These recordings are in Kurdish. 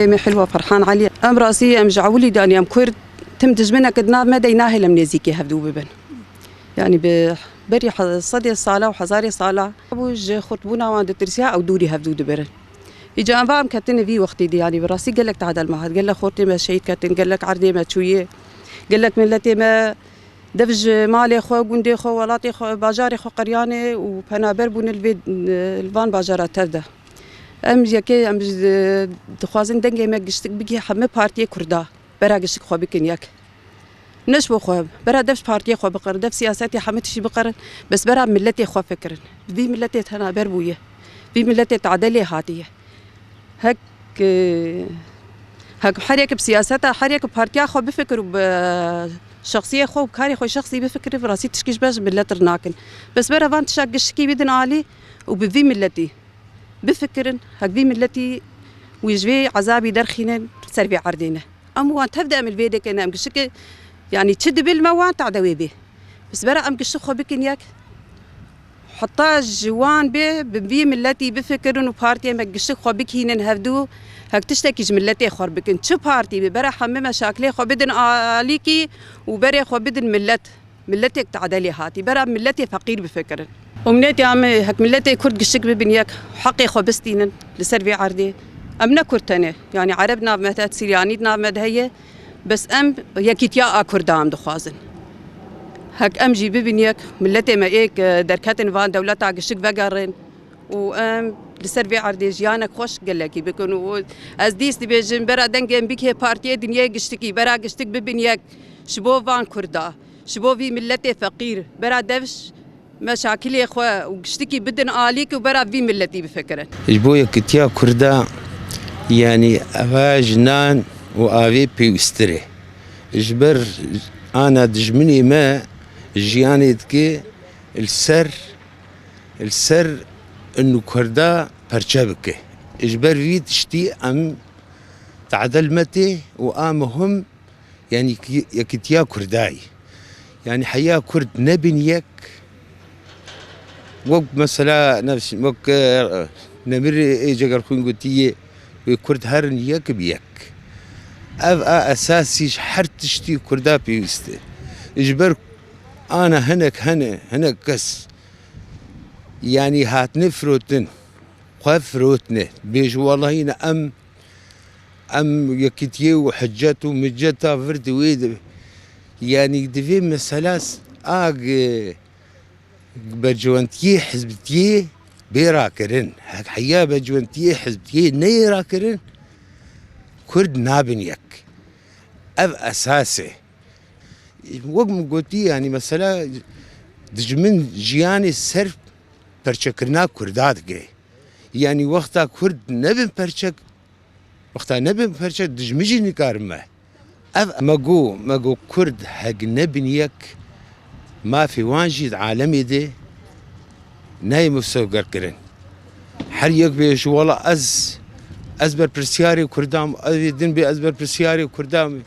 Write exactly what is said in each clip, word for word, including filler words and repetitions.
Em Hilwa Ferhan Elî. Em rastî em ji ewilî de, yanî em Kurd, tim dijminek di nav me de nahêlin em nêzîkî hevdû bibin. Yanî bi berî he-, sedê sala û hezarê sala bû ji xurtbûna wan ditirsiya ew dûrî hevdû dibirin. Îca em va em ketine vî wextî de, yanî bi rastî gelek tadel me hat, gelek xortê me şehîd ketin, gelek erdê me çûye, gelek miletê me dev ji malê xwe, gundê xwe, welatê xwe, bajarê xwe qeriyane û penaber bûne li vê, li van bajara tev de. Em yekê, em ji, dixwazin dengê me giştik bigihê hemî partiyê Kurda. Bera giştik xwe bikin yek. Ne ji bo xwe, bera dev ji partiyê xwe biqerin, dev siyasetê hemî tiştî biqerin, bes bera miletê xwe fikirin. Vî miletê penaber bûye. Vî miletê tade lê hatiye. Hek, e, hek her yek bi siyaseta, her yek bi partiya xwe bifikir û bi şexsiyê xwe û bi karê xwe şexsî bifikir, bi rastî tişkî ji ber ji milet re nakin. Bes bera van tişta giştikî bidin alî û bi vî miletî bifikirin, hek vî miletî wî ji vê ezabî derxînin ser vê erdê ne. Em wan tev de em li vê dekene, em giştike, yanî çi dibe li me wan tade wê bê. Bes bera em giştik xwe bikin yek. Heta ji wan bê, bi vî miletî bifikirin û partiyê me giştik xwe bikînin hevdû, hek tiştekî ji miletê xwe bikin. Çi partî be, bera hemî meşakilê xwe bidin alîkî û berê xwe bidin milet. Miletek tade lê hatî, bera miletê feqîr bifikirin. Umnêtê em hek miletê Kurd giştik bibin yek, heqê xwe bistînin li ser vê erdê. Em ne Kurd tenê, yanî Ereb nav me de, Siryanî nav me de heye, bes em yekîtiya a Kurda em dixwazin. Hek em jî bibin yek, miletê me êk, e, derketin van dewleta giştik vegerin û em li ser vê erdê jiyanek xweş gelekî bikin û ez dîs dibêjim, bera dengê em bigihê partiyê dinyê giştikî, bera giştik bibin yek ji bo van Kurda. Ji bo vî miletê feqîr, bera dev ji meşakilê xwe û giştikî bidin alîk û bera vî miletî bifikirin. Ji bo yekîtiya Kurda, yanî eva ji nan û avê pêwîstir e. Ji ber ana dijminê me jiyanê dike li ser, li ser û Kurda perçe bike. Ji ber vî tiştî em tadel me tê û a muhim Yanî ki-, yekîtiya Kurdayî. Yanî heya Kurd nebin yek, wek mesela nefs, wek, e, Nemirê ê Cegerxwîn gotiye, wê Kurd herin yek bi yek. Ev a esasî ji her tiştî Kurda pêwîst e. Ji ber ana hinek hene, hinek kes, yanî hatine firotin, xwe firotine. Bêj welahî ne em Em yekîtiyê û hicet û miceta vir di wê de, yanî divê mesela s-, a g-, bercewendiyê hizbitiyê bê rakirin. Hek heya bercewendiyê hizbitiyê neyê rakirin, Kurd nabin yek. Ev esas e. Wek min gotî, yanî mesela dijmin jiyanê ser perçekirina Kurda dike. Yanî wexta Kurd nebin perçek, wexta nebin perçek dijmin jî nikarin me. Ev me got, me got Kurd hek nebin yek, mafê wan jî di alemê de nayê musewgerkirin. Her yek bê ji wela ez, ez berpirsiyarê Kurdan, ev ê din bê ez berpirsiyarê Kurdan.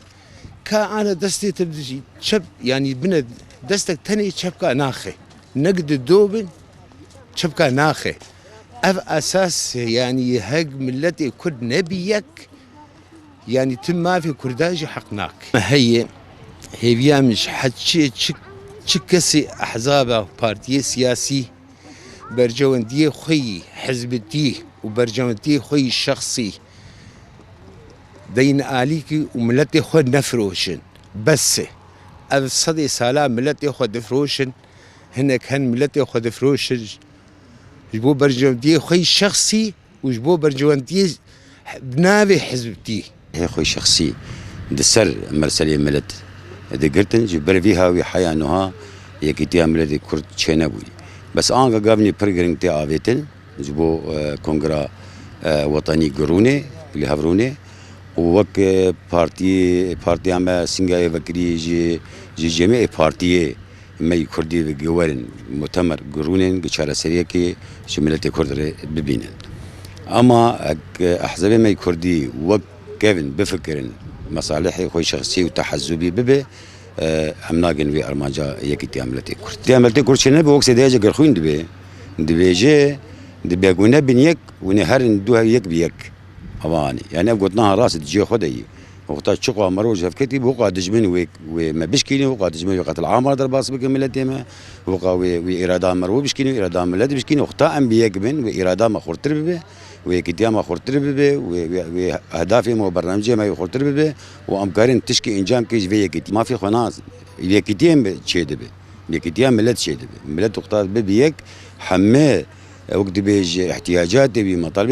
Ka ana destê te bi çep, yanî bine destek tenê çepka naxe. Nek di do bin, çepka naxe. Ev esas e, yanî hek miletê Kurd nebî yek, yanî tim mafê Kurda jî heq nake. Me heye, hêviya min ji her çi, çi, çi kesê ehzaba partiyê siyasî bercewendiyê xwe yî hizbitî û bercewendiyê xwe yî şexsî deyin alîkî û miletê xwe nefiroşin. Bes e. Ev sedê sala miletê xwe difiroşin. Hinek hen miletê xwe difiroşin ji bo bercewendiyê xwe yî şexsî û ji bo bercewendiyê bi navê hizbitî. Hê xwe şexsî di ser merselê milet digirtin, ji ber vî hawî heya nuha yekîtiya miletê Kurd çênebûyî. Bes anga gavnî pir giring tê avêtin ji bo, e, Kongra, e, Wetanî girûnê, li hevrûnê û wek, e, partî, partiya me Sîngayê vekirî ji, ji cemê partiyê me yî Kurdî ve giwerin mutemer girûnên gi çareseriyekê ji miletê Kurd re bibînin. Ama ek ehzabê me yî Kurdî wek kevin bifikirin, mesalihê xwe şexsî û tehezubî bibe, e, em nagin vê armanca yekîtiya miletê Kurd. Tiya miletê Kurd çênebe wek sêdeya Cegerxwîn dibe, dibêje, dibe ku nebin yek, hûn ê herin du hev yek bi yek. Ava anî. Yani ev gotina ha rast e, di cihê xwe de yî. Wexta çiqa mero ji hev ketî, wexta dijmin wê, wê me bişkînî, wexta dijmin wê qetil amar derbas bikin miletê me, wexta wê, wê îrada mero bişkînî, wê îrada milet bişkînî, wexta em bi yek bin, wê îrada me xurtir bibe, wê yekîtiya me xurtir bibe, wê, wê, wê hedafê me û bernamecê me xurtir bibe û em karin tişkî encam ke ji vê yekîtî. Mafê xwe nas, yekîtiyê me çê dibe, yekîtiya milet çê dibe. Milet wexta bibe yek, heme, wek dibêje, ihtiyacatê wî, metalibê